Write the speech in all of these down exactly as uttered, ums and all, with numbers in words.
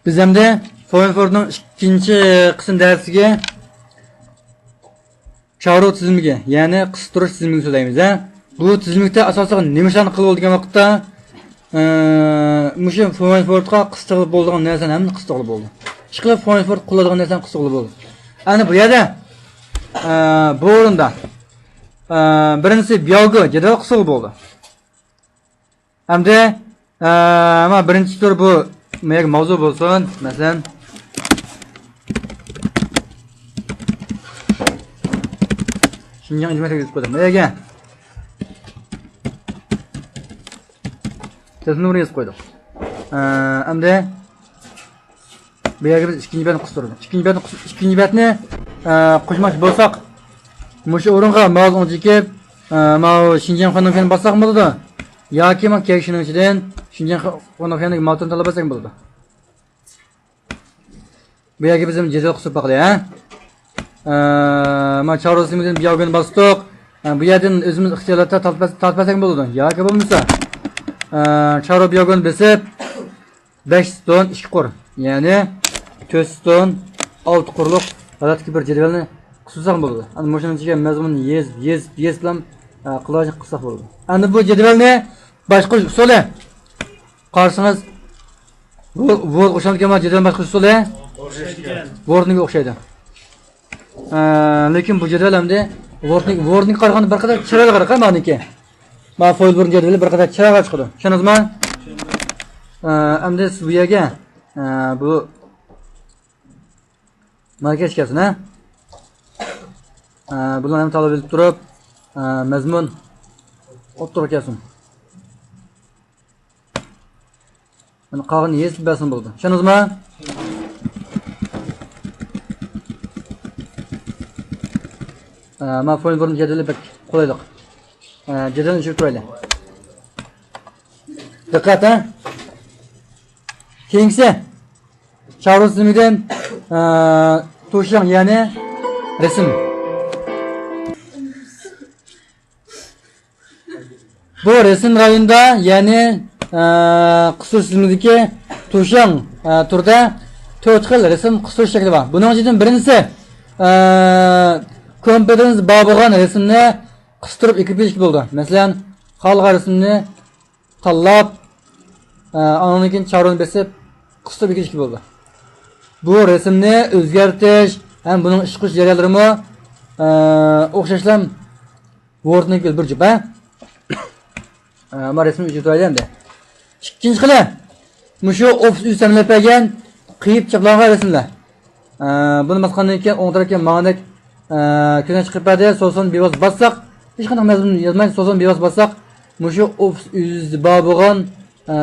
بىز ئەمدى فوينفورتنىڭ ئىككىنچى قىسىم دەرسىگە چارو تىزىملىكى، يەنى قىستۇرۇش تىزىملىكىنى سۆزلەيمىز، ھە. بۇ تىزىملىكتە ئاساسلىق نېمە ئىشلارنى قىلىۋالىدىغان ۋاقىتتا، ئى، مۇشۇ فوينفورتقا قىستۇرغىلى بولىدىغان نەرسىنى ھەممىنى قىستۇرغىلى بولىدۇ. ئىشقىلىپ فوينفورت قۇلىدىغان نەرسىنى قىستۇرغىلى بولىدۇ. ئەنە بۇ يەردە، ئى، بۇ ئورۇندا، ئى، بىرىنچىسى بياۋگو جەدۋەل قىستۇرغىلى بولىدۇ. ئەمدى، ئە، مانا بىرىنچى تۈر بۇ مېيەك ماۋزۇ بولسۇن. مەسىلەن، شىنجاڭ ئىجتىمائىي تەربىيە يۈز قويدۇق. مېيەگە. تېلېفون نومۇرىنى يېزىپ قويدۇق. ئە، ئەمدى بۇ يەرگە بىز ئىككىنچى بەتنى قىستۇردۇق. ئىككىنچى بەتنى قىس-، ئىككىنچى بەتنى، ئە، قوشماقچى بولساق، مۇشۇ ئورۇنغا ماۋۇ ئوڭ چېكىپ، ئە، ماۋۇ شىنجاڭ خۇنۇڭفېنى باسساقمۇ بولىدۇ. ياكى مانا كەيشىنىڭ ئىچىدىن شىنجاڭ خۇنۇڭفېنىڭ ماتىنى تاللاپ بەرسەك بولىدۇ. بۇ يەرگە بىز جەدۋەل قىسىپ باقىلى، ھە؟ ئە، مانا چارۋا سىمىدىن بىياۋگۆنى باستۇق. ئە، بۇ يەردىن ئۆزىمىز ئىختىيارلىقتا تارتىپ بەرسەك بولىدۇ. ياكى بولمىسا، ئە، چارۋا بىياۋگۆنى بېسىپ، بەش ستون ئىككى قۇر، يەنى تۆت ستون ئالتە قۇرلۇق ھالەتتىكى بىر جەدۋەلنى قىسساق بولىدۇ. ئەنە مۇشۇنىڭ ئىچىگە مەزمۇننى يېزىپ، يېزىپ، يېزىپلا، ئە، قىلىۋالساق بولىدۇ. ئەنە بۇ جەدۋەلنى باشقۇرۇش ئۇسۇلى، قارىسىڭىز، بۇ، بۇ ئوخشامدىكەن، مانا جەدۋەل باشقۇرۇش ئۇسۇلى. ئوخشايدىكەن. ۋوردنىڭكىگە ئوخشايدۇ. ئە، لېكىن بۇ جەدۋەل ئەمدى ۋوردنىڭ، ۋوردنىڭكىگە قارىغاندا بىر قەدەر چىرايلىقراق، ھە، مانىكى. ما فويلبورن جەدۋىلى بىر قەدەر چىرايلىق چىقىدۇ. چۈشەندىڭىزمۇ؟ ئە، ئەمدى سىز بۇ يەرگە، ئە، بۇ ماركەچ كەلسۇن، ھە؟ ئە، بۇلارنى ھەم تاللاپ ئېلىپ تۇرۇپ، ئە، مەزمۇن ئوتتۇرىغا كەلسۇن. مانا قالغىنىنى يېزىپ بەرسىڭىز بولىدۇ. چۈشەندىڭىزمۇ؟ ئە، مانا فويلبورن جەدۋىلى بەك قولايلىق. ئە، جەدۋەلنى ئۆچۈرۈپ تۇرايلى. دىققەت، ھە؟ كېيىنكىسى. چارۋا سىمىدىن، ئە، توشياڭ، يەنى رەسىم. بۇ رەسىم رايونىدا، يەنى، ئە، قىستۇرۇش تىزىملىكىدىكى توشياڭ، ئە، تۈرىدە تۆت خىل رەسىم قىستۇرۇش شەكلى بار. بۇنىڭ ئىچىدىن بىرىنچىسى، ئە، كومپيۇتېرىڭىز بار بولغان رەسىمنى قىستۇرۇپ ئېكىپ بېرىشكە بولىدۇ. مەسىلەن، خالىغان رەسىمنى تاللاپ، ئە، ئاندىن كېيىن چارۋىنى بېسىپ، قىستۇرۇپ ئېكىشكە بولىدۇ. بۇ رەسىمنى ئۆزگەرتىش ھەم بۇنىڭ ئىشقا قوشۇش جەريانلىرىمۇ، ئە، ئوخشاشلا ۋوردنىڭكى بىر جۈپ، ھە؟ ئە، مانا رەسىمنى ئۆچۈرۈپ تۇرايلى ئەمدى. ئىككىنچى خىلى، مۇشۇ ئوفىس ئۆزى تەمىنلەپ بەرگەن قىيىپ چاپلانغان رەسىملەر. ئە، بۇنى باسقاندىن كېيىن ئوڭ تەرەپكە ماڭغاندەك، ئە، كۆزنەك چىقىپ بەردى. سوسۇن بىۋاسىتە باسساق، ھېچقانداق مەزمۇن يازماي، سوسۇن بىۋاسىتە باسساق، مۇشۇ ئوفىس ئۆزى بار بولغان، ئە،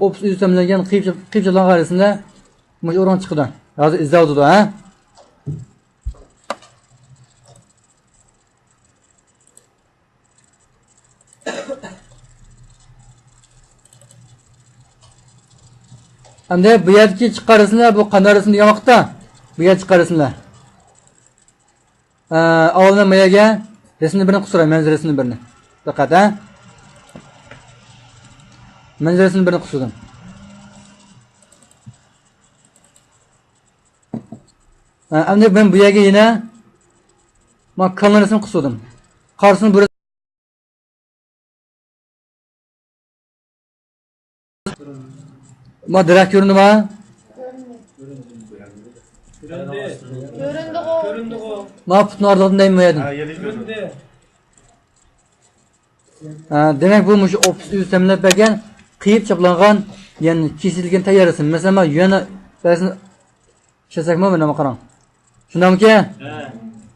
ئوفىس ئۆزى تەمىنلەنگەن قىيىپ، قىيىپ چاپلانغان رەسىملەر مۇشۇ ئورۇنغا چىقىدۇ. ھازىر ئىزدەۋاتىدۇ، ھە؟ ئەمدى بۇ يەردىكى چىققان رەسىملەر، بۇ قانداق رەسىم دېگەن ۋاقىتتا، بۇ يەردە چىققان رەسىملەر. ئە، ئاۋۋال مەن بۇ يەرگە رەسىمنى بىرنى قىستۇراي، مەنزىرە رەسىمنى بىرنى. دىققەت، ھە. مەنزىرە رەسىمنى بىرنى قىستۇردۇم. ئە، ئەمدى مەن بۇ يەرگە يەنە ما كاللىنى رەسىم قىستۇردۇم. قارىسىڭىز بۇ ما دەرەخ كۆرۈندىما؟ كۆرۈندى. كۆرۈندىغۇ. ما پۇتنى ئارىلىغىدىم دەيمەن بۇ يەردىن. ھە، دېمەك، بۇ مۇشۇ ئوفىس ئۆزى تەمىنلەپ بەرگەن، قىيىپ چاپلانغان، يەنى كېسىلگەن تەييار رەسىم. مەسىلەن، ما يۈەن بەزىنى ئىشلەتسەكمۇ، مانا قاراڭ. شۇنداقمىكەن؟ ھە.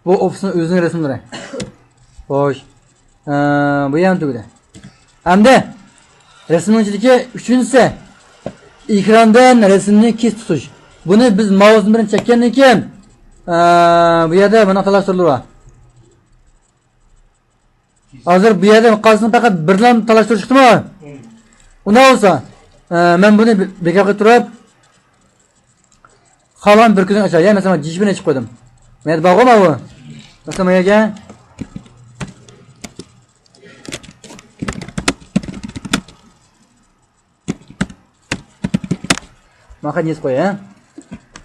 بۇ ئوفىسنىڭ ئۆزىنىڭ رەسىملىرى. خوش. ئە، بۇ يەنە تۈگىدى. ئەمدى رەسىمنىڭ ئىچىدىكى ئۈچىنچىسى، ئېكراندىن رەسىمنى كېسىپ تۇتۇش. بۇنى بىز ماۋزۇ بىلەن چەككەندىن كېيىن، ئە، بۇ يەردە مانا تالاشتۇرۇلۇۋاتىدۇ. ھازىر بۇ يەردە قالسىڭ پەقەت بىرلا تالاشتۇرۇش چىقتىمۇ؟ ئۇنداق بولسا، ئە، مەن بۇنى بىكار قىلىپ تۇرۇپ، خالىغان بىر كۆزۈڭ ئاچاي، يا، مەسىلەن، جىشىبىنى ئېچىپ قويدۇم. مەيدە بارغۇ ماۋۇ. مەسىلەن، مايەگە. مانا يېزىپ قوياي، ھە؟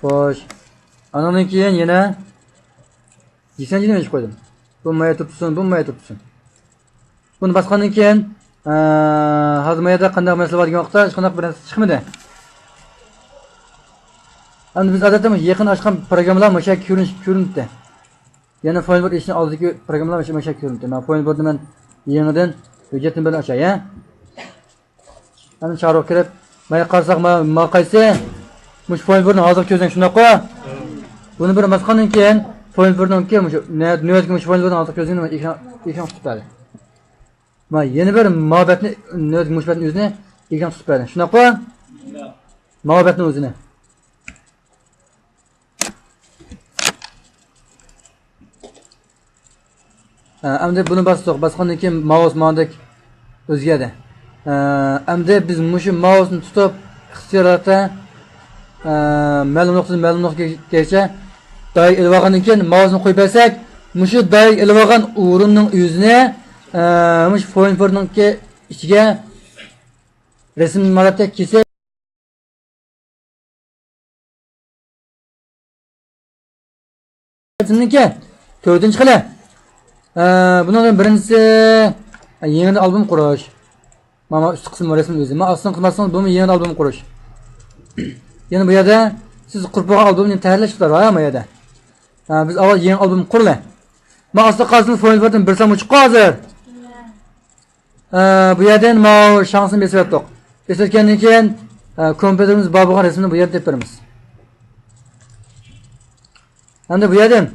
خوش. ئانىڭدىن كېيىن يەنە يېكىنچىنى يېزىپ قويدۇم. بۇ مايا تۇرۇپ تۇرسۇن، بۇ مايا تۇرۇپ تۇرسۇن. بۇنى باسقاندىن كېيىن، ئە، ھازىر ما يەردە قانداق مەسىلە بار دېگەن ۋاقىتتا ھېچقانداق بىر نەرسە چىقمىدى. ئەمدى بىز ئادەتتە مۇشۇ يېقىن ئاچقان پروگراممىلار مۇشۇ يەرگە كۆرۈنۈش، كۆرۈنۈپتۇ. يەنە فايلبورد ئىشىنىڭ ئالدىدىكى پروگراممىلار مۇشۇ، مۇشۇ يەرگە كۆرۈنۈپتۇ. مانا فايلبوردنى مەن يېڭىدىن ھۆججەتنى بىر ئاچاي، ھە؟ ئەمدى چارىغا كىرىپ، مانا قارىساق، ما، ما قايسى؟ مۇشۇ فايلبوردنى ھازىر كۆزۈڭ، شۇنداققۇ؟ بۇنى بىر باسقاندىن كېيىن فايلبوردنىڭكى مۇشۇ نۆ-، نۆۋەتتىكى مۇشۇ فايلبوردنى ھازىر كۆزۈڭ، ئېكران، ئېكران تۇتۇپ بەردى. ما يەنە بىر مۇھەببەتنى، نۆۋەتتىكى مۇشۇ بەتنى ئۆزىنى ئېكران تۇتۇپ بەردى. شۇنداققۇ؟ مۇھەببەتنى ئۆزىنى. ئە، ئەمدى بۇنى باستۇق. باسقاندىن كېيىن ماۋس ماندەك ئۆزگەردى. ئە، ئەمدى بىز مۇشۇ ماۋسنى تۇتۇپ، ئىختىياراتتا، ئە، مەلۇم نۇقتىدىن مەلۇم نۇقتىغىچە دائىرە ئېلىۋالغاندىن كېيىن ماۋسنى قويۇپ بەرسەك، مۇشۇ دائىرە ئېلىۋالغان ئورۇننىڭ ئۆزىنى، ئە، مۇشۇ فوينفورنىڭكى ئىچىگە رەسىم ھالەتتە كېسىپ، رەسىمنىڭكى تۆتىنچى خىلى. ئە، بۇنىڭدىن بىرىنچىسى، يېڭىدىن ئالبوم قۇرۇش. مانا ئۈستى قىسمى رەسىم ئۆزى. مانا ئاستىنقى قىسمى بۇمۇ يېڭىدىن ئالبوم قۇرۇش. يەنە بۇ يەردە سىز قۇرۇپ بولغان ئالبومنى تەھرىرلەش ئىقتىدارى بار، ھە، ما يەردە. ھە، بىز ئاۋۋال يېڭى ئالبوم قۇرىلى. مانا ئاستىغا قارىسىڭىز، فوينفورتتىن بىر سانمۇ چىققان ھازىر. ئە، بۇ يەردىن ماۋۇ شانسنى بېسىۋەتتۇق. بېسىۋەتكەندىن كېيىن، ئە، كومپيۇتېرىمىز بار بولغان رەسىمنى بۇ يەردىن تېپىپ بېرىمىز. ئەمدى بۇ يەردىن،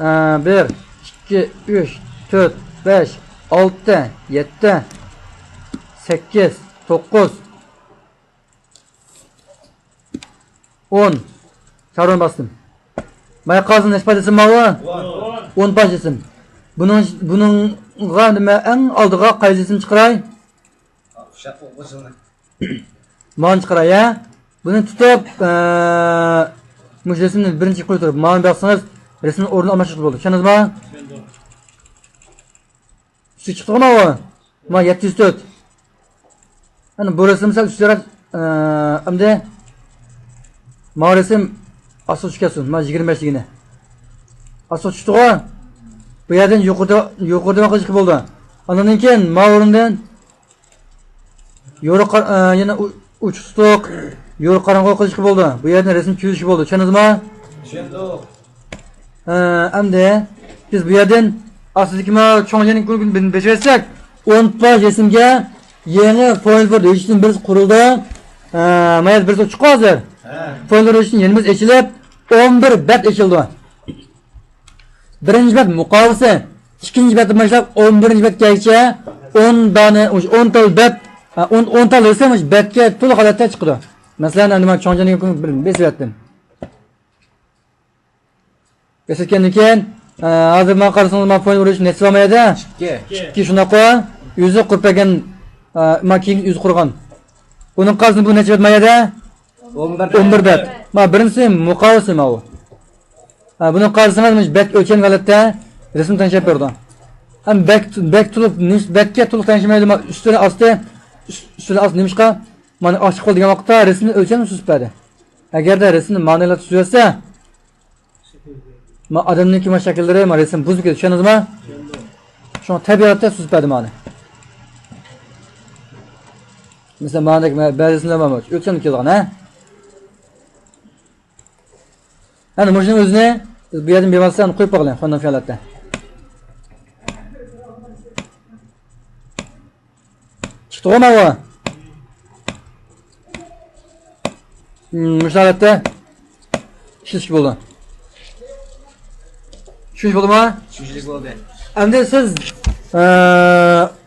ئە، بىر، ئىككى، ئۈچ، تۆت، بەش، ئالتە، يەتتە، سەككىز، توققۇز، ئون. چارۋىنى باستىم. مايا قالسۇن، نەچچە پاي دېسەم ماۋۇ؟ ئون. ئون پاي دېسەم. بۇنىڭ، بۇنىڭغا نېمە، ئەڭ ئالدىغا قايسى رەسىمنى چىقىراي؟ مانى چىقىراي، يا؟ بۇنى تۇتۇپ، ئە، مۇشۇ رەسىمنى بىرىنچى قويۇپ تۇرۇپ، مانى باقسىڭىز، رەسىمنىڭ ئورنىنى ئالماشتۇرغىلى بولىدۇ. چۈشەندىڭىزمۇ؟ ئۈستىگە چىقتىغۇ ماۋۇ؟ ما يەتتە يۈز تۆت. ئەنە بۇ رەسىم سەل ئۈستىرەك، ئە، ئەمدى ما رەسىم ئاستىغا چۈشۈپ كەتسۇن. ما يىگىرمە بەش دېگىنى. ئاستىغا چۈشتىغۇ. بۇ يەردىن يۇقىرىدا، يۇقىرىدا قىلىشقا بولىدۇ. ئاندىن كېيىن ما ئورۇندىن يورۇق قار-، ئە، يەنە ئۇ-، ئوچۇق تۇتۇق، يورۇق قاراڭغۇ قىلىشقا بولىدۇ. بۇ يەردىن رەسىم چۈشۈرۈشكە بولىدۇ. چۈشەندىڭىزمۇ؟ چۈشەندۇق. ئە، ئەمدى بىز بۇ يەردىن ئاستىدىكى ما چوڭ يەرنى بېسىۋەتسەك، ئون پاي رەسىمگە يېڭى فوينفورد ھۆججىتىدىن بىرسى قۇرۇلدى. ئە، ما يەردە بىرسى ئوچۇق ھازىر. ھە. فوينفورد ھۆججىتىدىن يەنە بىرسى ئېچىلىپ، ئون بىر بەت ئېچىلدى. بىرىنچى بەت مۇقاۋىسى، ئىككىنچى بەتتىن باشلاپ ئون بىرىنچى بەتكىچە ئون دانە، ئون تال بەت، ئون، ئون تال رەسىم بەتكە تولۇق ھالەتتە چىقىدۇ. مەسىلەن، ئەمدى مانا چوڭجاننى بىر بېسىۋەتتىم. بېسىۋەتكەندىن كېيىن، ھازىر مانا قارىسىڭىز، مانا فوينفورد ھۆججىتى نەچچە بار ما يەردە؟ ئىككى. ئىككى شۇنداققۇ؟ ئۆزى قۇرۇپ بەرگەن، ما كېيىن ئۆزى قۇرغان. بۇنىڭ قارىسىڭىز، بۇ نەچچە بەت ما يەردە؟ ئون بىر. ئون بىر بەت. ما بىرىنچىسى مۇقاۋىسى ماۋۇ. ھە، بۇنى قارىسىڭىز، مۇشۇ بەت ئۆلچەم ھالەتتە رەسىم تەڭشەپ بېرىدۇ. ھەم بەت، بەت تولۇق، نىش-، بەتكە تولۇق تەڭشىمەيدۇ. ما ئۈستىنى ئاستى، ئۈس-، ئۈستىنى ئاستى نېمىشقا؟ مانا ئاچىق بول دېگەن ۋاقىتتا رەسىمنى ئۆلچەمنى سۈزۈپ بەردى. ئەگەردە رەسىمنى مانىلا تۈزۈۋەتسە، ما ئادەمنىڭكى ما شەكىللىرى، ما رەسىم بۇزۇلۇپ كېتىدۇ، چۈشەندىڭىزمۇ؟ شۇڭا تەبىئىي ھالەتتە سۈزۈپ بەردى مانى. مەسىلەن، مانىدەك بەزىسىندە بارمۇ؟ ئۆلچەمدە كېلىدىغان، ھە؟ ئەنە مۇشۇنىڭ ئۆزىنى بىز بۇ يەردىن بىۋاسىتە قويۇپ باقىلى، خۇننىڭ ھالەتتە. چىقتىغۇ ماۋۇ؟ مۇشۇ ھالەتتە ئىشلىتىشكە بولىدۇ. چۈشىنىش بولدىمۇ؟ چۈشىنىشلىك بولدى. ئەمدى سىز، ئە،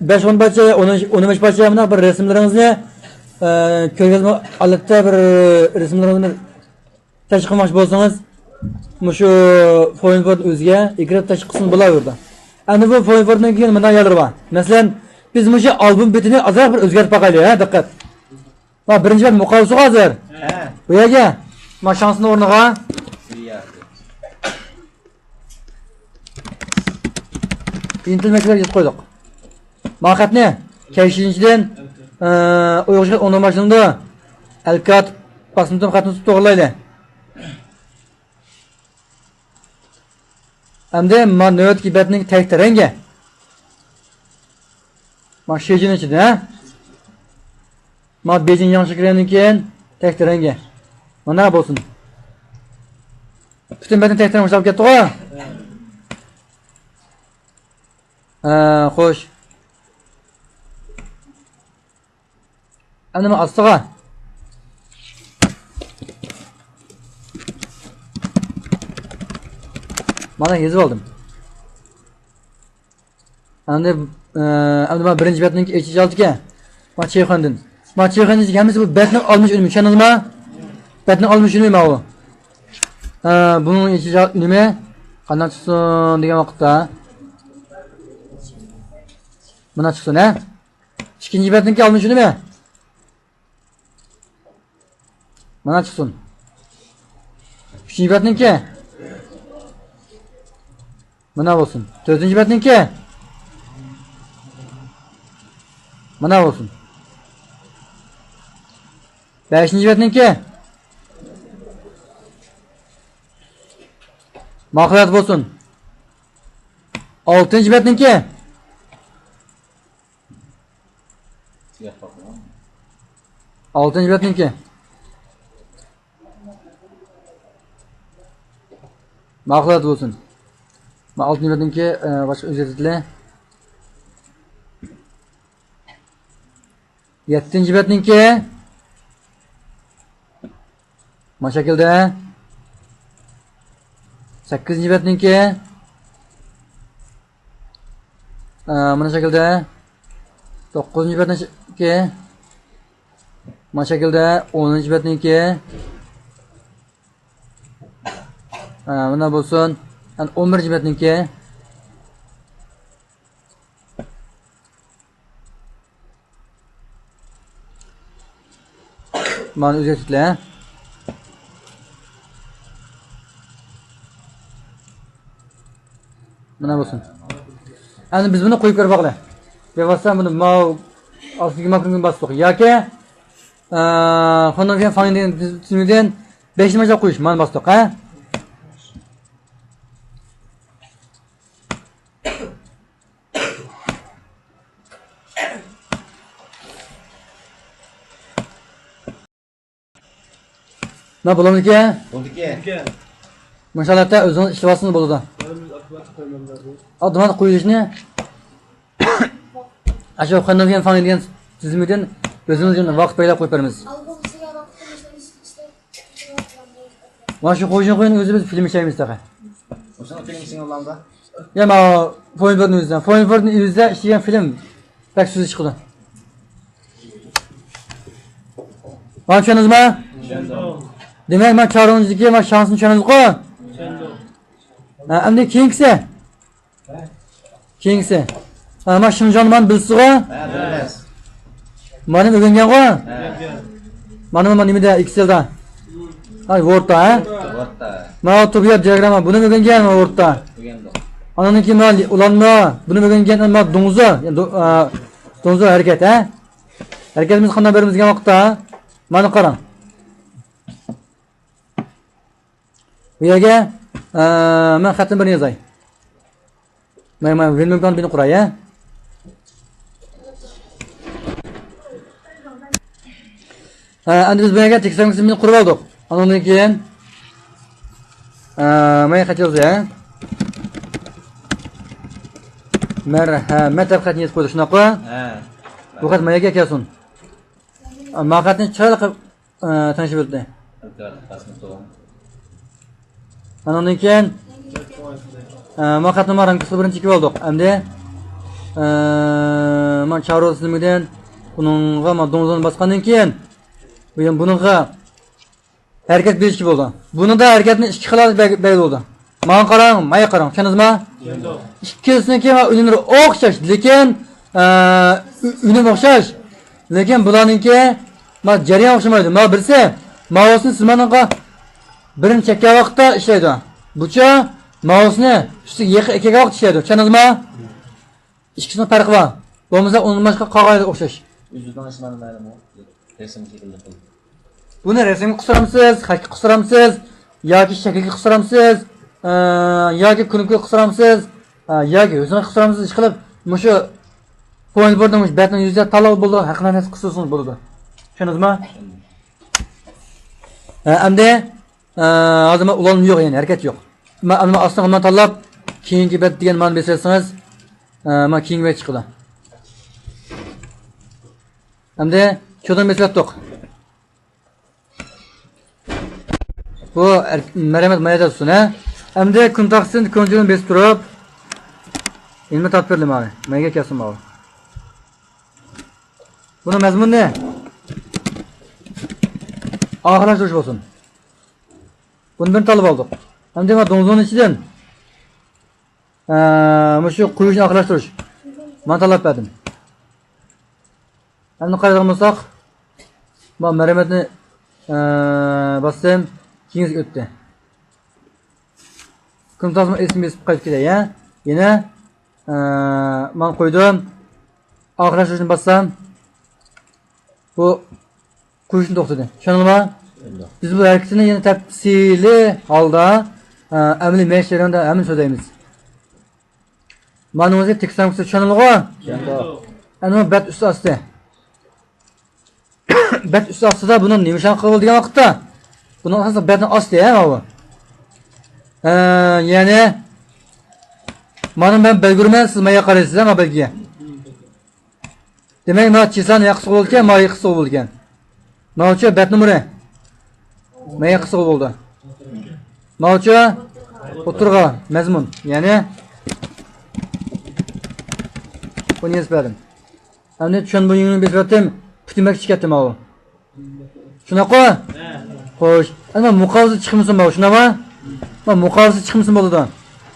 بەش ئون پارچە، ئون، ئون بەش پارچە مۇنداق بىر رەسىملىرىڭىزنى، ئە، كۆرگەزمە ھالەتتە بىر رەسىملىرىڭىزنى تەشۋىق قىلماقچى بولسىڭىز، مۇشۇ فوينفورد ئۆزىگە ئېكران تەشۋىق قىلسىڭىز بولاۋېرىدۇ. ئەمدى بۇ فوينفوردنىڭ كېيىن مۇنداق يەرلىرى بار. مەسىلەن، بىز مۇشۇ ئالبوم بېتىنى ئازراق بىر ئۆزگەرتىپ باقايلى، ھە، دىققەت. ما بىرىنچى بەت مۇقاۋىسى ھازىر. ھە. بۇ يەرگە. ما شانسنىڭ ئورنىغا. ئىنتىل مەكتەپ يېزىپ قويدۇق. ما خەتنى كەيشىنچىدىن، ئە، ئۇيغۇرچە خەت ئوڭدىن باشلىنىدۇ. ئەلكاتىپ باسمىتىم خەتنى تۇتۇپ توغرىلايلى. ئەمدى ما نۆۋەتتىكى بەتنىڭ تەكتى رەڭگى. ما شىجىن ئىچىدە، ھە؟ ما بېيجىڭ ياڭشىكرېنىڭ كېيىن تەكتى رەڭگى. مانا بولسۇن. پۈتۈن بەتنىڭ تەكتى رەڭگى باشلاپ كەتتىغۇ؟ ھە، خوش. ئەمدى مانا ئاستىغا. مانا يېزىپ ئالدىم. ئەمدى، ئە، ئەمدى مانا بىرىنچى بەتنىڭكى ئېچىش ئالدىكەن. مانا چېيخۇەندىن. مانا چېيخۇەندىن ھەممىسى بۇ بەتنىڭ ئالمىش ئۈنۈمى، چۈشەندىڭىزمۇ؟ بەتنىڭ ئالمىش ئۈنۈمى ماۋۇ. ئە، بۇنىڭ ئېچىش ئۈنۈمى قانداق چىقسۇن دېگەن ۋاقىتتا. مانا چىقسۇن، ھە؟ ئىككىنچى بەتنىڭكى ئالمىش ئۈنۈمى. مانا چىقسۇن. ئۈچىنچى بەتنىڭكى. مانا بولسۇن. تۆتىنچى بەتنىڭكى. مانا بولسۇن. بەشىنچى بەتنىڭكى. ماقۇلات بولسۇن. ئالتىنچى بەتنىڭكى. ئالتىنچى بەتنىڭكى. ماقۇلات بولسۇن. ما ئالتىنچى بەتنىڭكى، ئە، باشقا ئۆزگەرتىلى. يەتتىنچى بەتنىڭكى. ما شەكىلدە. سەككىزىنچى بەتنىڭكى. ئە، مانا شەكىلدە. توققۇزىنچى بەتنىڭكى. مانا شەكىلدە. ئونىنچى بەتنىڭكى. ئە، مانا بولسۇن. ئەنە ئون بىرىنچى بەتنىڭكى. مانا ئۆزگەرتىپتىلە. مانا بولسۇن. ئەمدى بىز بۇنى قويۇپ كۆرۈپ باقىلى. بىۋاسىتە بۇنى ماۋۇ ئاستىدىكى ماكروغا باستۇق. ياكى، ئە، خۇنۇڭ فېن فاڭ دېگەن تۈزۈمدىن بەشنى باشلاپ قويۇش. مانا باستۇق، ھە؟ مانا بولامدىكەن؟ بولدىكەن. مۇشۇ ھالەتتە ئۆزىڭىز ئىشلىۋالسىڭىز بولىدۇ. ئاپتوماتىك قويۇلۇشنى ئاشۇ خۇنۇڭ فېن فاڭ دېگەن تۈزۈمدىن ئۆزىمىز ۋاقىت بەلگىلەپ قويۇپ بېرىمىز. مانا شۇ خوجىنى قويۇڭ، ئۆزى بىز فىلىم ئىشلەيمىز تېخى. مۇشۇنىڭ فىلىم ئىشلىگەن بولامدا؟ يا، مانا فوينفورتنى ئۆزىدە، فوينفورتنى ئۆزىدە ئىشلىگەن فىلىم بەك سۈزۈك چىقىدۇ. مانا چۈشەندىڭىزمۇ؟ چۈشەندۇق. دېمەك، مانا چارونىڭىزدىكى مانا شانسنى چۈشەندىڭىزغۇ؟ چۈشەندۇق. ھە، ئەمدى كېيىنكىسى. كېيىنكىسى. ھە، مانا شىنجاڭنى مانا بىلىسىزغۇ؟ ھە، بىلىمىز. مانا ئۆگەنگەنغۇ؟ ھە. مانا، مانا نېمىدە، ئېكسېلدا. ھاي، ۋوردتا، ھە؟ ۋوردتا. مانا تۇبىيات دىياگرامما، بۇنى ئۆگەنگەن ۋوردتا. ئۆگەندۇق. ئاندىن كېيىن مانا ئۇلانما، بۇنى ئۆگەنگەن، مانا دوڭزا، يەنى دو-، ئا، دوڭزا ھەرىكەت، ھە؟ ھەرىكەتىمىز قانداق بېرىمىز دېگەن ۋاقىتتا، مانا قاراڭ. بۇ يەرگە، ئە، مەن خەتنى بىرنى يازاي. مەن، مەن ۋىنمېكدان بىنى قۇراي، ھە؟ ئە، ئەمدى بىز بۇ يەرگە تېكىست فۇنكسىيىسىنى قۇرۇپ ئالدۇق. ئاندىن كېيىن، ئە، مەن خەت يازاي، ھە؟ مەرھەمەت دەپ خەتنى يېزىپ قويدۇق، شۇنداققۇ؟ ھە. بۇ خەت ما يەرگە كەلسۇن. ما خەتنى چىرايلىق قىلىپ، ئە، تەڭشىپ ئۆتتى. ئاندىن كېيىن، ئە، ما خەتنى ما رامكىسىغا بىرىنچى كېلىپ ئالدۇق. ئەمدى، ئە، ما چارۋا سىستېمىدىن بۇنىڭغا ما دوڭزىنى باسقاندىن كېيىن، بۇ يەنە بۇنىڭغا ھەرىكەت بېرىشكە بولىدۇ. بۇنىڭدا ھەرىكەتنى ئىككى خىل بەگ-، بەگلىۋالىدۇ. ماڭا قاراڭ، مايا قاراڭ، چۈشەندىڭىزمۇ؟ چۈشەندۇق. ئىككىلىسىنىڭكى ئۈنۈملىرى ئوخشاش، لېكىن، ئە، ئۈ-، ئۈنۈم ئوخشاش. لېكىن بۇلارنىڭكى، ما، جەريان ئوخشىمايدۇ. ما بىرسى، ماۋۇسىنى سىز مانىڭغا بىرنى چەككەن ۋاقىتتا ئىشلەيدۇ. بۇچۇ ماۋۇسىنى ئۈستىگە يېقىن ئەكەلگەن ۋاقىتتا ئىشلەيدۇ. چۈشەندىڭىزمۇ؟ ئىككىسىنىڭ پەرقى بار. بولمىسا ئۇنىڭ باشقا قالغان يەردە ئوخشاش. ئۆزىنىڭ ئىشلارنى مەلۇم. رەسىم شەكىلدە قىلدى. بۇنى رەسىمگە قىستۇرامسىز، خەتكە قىستۇرامسىز، ياكى شەكىلگە قىستۇرامسىز، ئە، ياكى كۇنۇپكىغا قىستۇرامسىز، ئە، ياكى ھۆسنگە قىستۇرامسىز، ئىشقىلىپ مۇشۇ فويل بوردنىڭ مۇشۇ بەتنىڭ يۈزىگە تاللاپ بولىدىغان ھەر قانداق نەرسە قىستۇرسىڭىز بولىدۇ. چۈشەندىڭىزمۇ؟ ئە، ئەمدى، ئە، ھازىر مانا ئۇلانما يوق، يەنى ھەرىكەت يوق. مانا، ئەمدى مانا ئاستىغا مانا تاللاپ، كېيىنكى بەت دېگەن مانا بېسىۋەتسىڭىز، ئە، مانا كېيىنكى بەت چىقىدۇ. ئەمدى چوتىنى بېسىۋەتتۇق. بۇ ئەر-، مەرھەمەت مايادا تۇتسۇن، ھە. ئەمدى كۈن تاختىسىنى كونجۇرنى بېسىپ تۇرۇپ، يەنە تارتىپ بېرىلى ماۋۇ. ماياغا كەلسۇن ماۋۇ. بۇنىڭ مەزمۇنى ئاخىرلاشتۇرۇش بولسۇن. بۇنى بىرنى تاللاپ ئالدۇق. ئەمدى مانا دوڭزۇڭنىڭ ئىچىدىن، ئە، مۇشۇ قويۇشنى ئاخىرلاشتۇرۇش. مانا تاللاپ بەردىم. ئەمدى قارايدىغان بولساق، مانا مەرھەمەتنى، ئە، باستىم، كېيىنكىسىگە ئۆتتى. كۈن تاختىسىنى ئېسىم بېسىپ قايتىپ كېلەي، ھە؟ يەنە، ئە، مانا قويدۇم. ئاخىرلاشتۇرۇشنى باسسام، بۇ قويۇشنى توختىدى. چۈشەندىڭلارمۇ؟ بىز بۇ ھەرىكىتىنى يەنە تەپسىلىي ھالدا، ئە، ئەمەلىي مەشىق جەريانىدا ھەممىنى سۆزلەيمىز. مانا ئۆزى تېكىست ھەممىسى چۈشەندىڭلارغۇ؟ چۈشەندۇق. ئەنە بۇ بەت ئۈستى ئاستى. بەت ئۈستى ئاستىدا بۇنى نېمە ئىشلارنى قىلىۋال دېگەن ۋاقىتتا، بۇنىڭ ئاساسلىق بەتنىڭ ئاستى، ھە، ماۋۇ. ئە، يەنى، مانا مەن بەلگە ئۇرىمەن، سىز ماياغا قارايسىز، ھە، مانا بەلگىگە. دېمەك، مانا چىسلانى ياقىسىغا بولىدىكەن، مانا ياقىسىغا بولىدىكەن. ماۋۇچۇ بەت نومۇرى. مانا ياقىسىغا بولدى. ماۋۇچۇ ئوتتۇرىغا مەزمۇن، يەنى بۇنى يېزىپ بەردىم. ئەمدى چۈشەن بۇ يېڭىنى بېسىۋەتتىم. پۈتۈن بەت ئىچىگە كەتتى ماۋۇ. شۇنداققۇ؟ خوش. ئەمما مۇقاۋىسى چىقمىسۇن ماۋۇ، شۇنداقمۇ؟ مانا مۇقاۋىسى چىقمىسۇن بولىدۇ.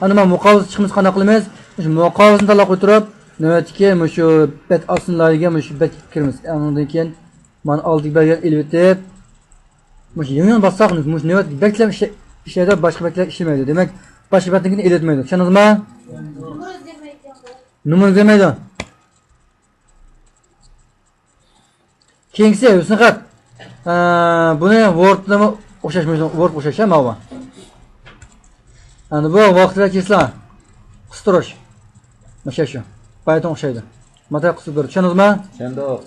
ئەمدى مانا مۇقاۋىسى چىقمىسا قانداق قىلىمىز؟ مۇشۇ مۇقاۋىسىنى تاللاپ قويۇپ تۇرۇپ، نۆۋەتتىكى مۇشۇ بەت ئاستىنى لايىھەگە مۇشۇ بەتكە كىرىمىز. ئاندىن كېيىن مانا ئالدىدىكى بەلگىلەرنى ئېلىۋېتىپ، مۇشۇ يېڭى يېڭى باسساق، مۇشۇ نۆۋەتتىكى بەتلەر ئىشلە-، ئىشلەيدۇ، باشقا بەتلەر ئىشلىمەيدۇ. دېمەك، باشقا بەتنىڭكىنى ئېلىۋەتمەيدۇ. چۈشەندىڭىزمۇ؟ نومۇر ئۆزگەرمەيدۇ. كېيىنكىسى ھۆسنى خەت. ئە، بۇنى ۋوردنىمۇ ئوخشاش، مۇشۇ ۋورد ئوخشاش، ھە، ماۋۇ. ئەمدى بۇ ۋاقىت ۋە چىسلا قىستۇرۇش. مۇشۇ شۇ. بايىتىن ئوخشايدۇ. ماتا قىستۇرۇپ بېرىدۇ. چۈشەندىڭىزمۇ؟ چۈشەندۇق.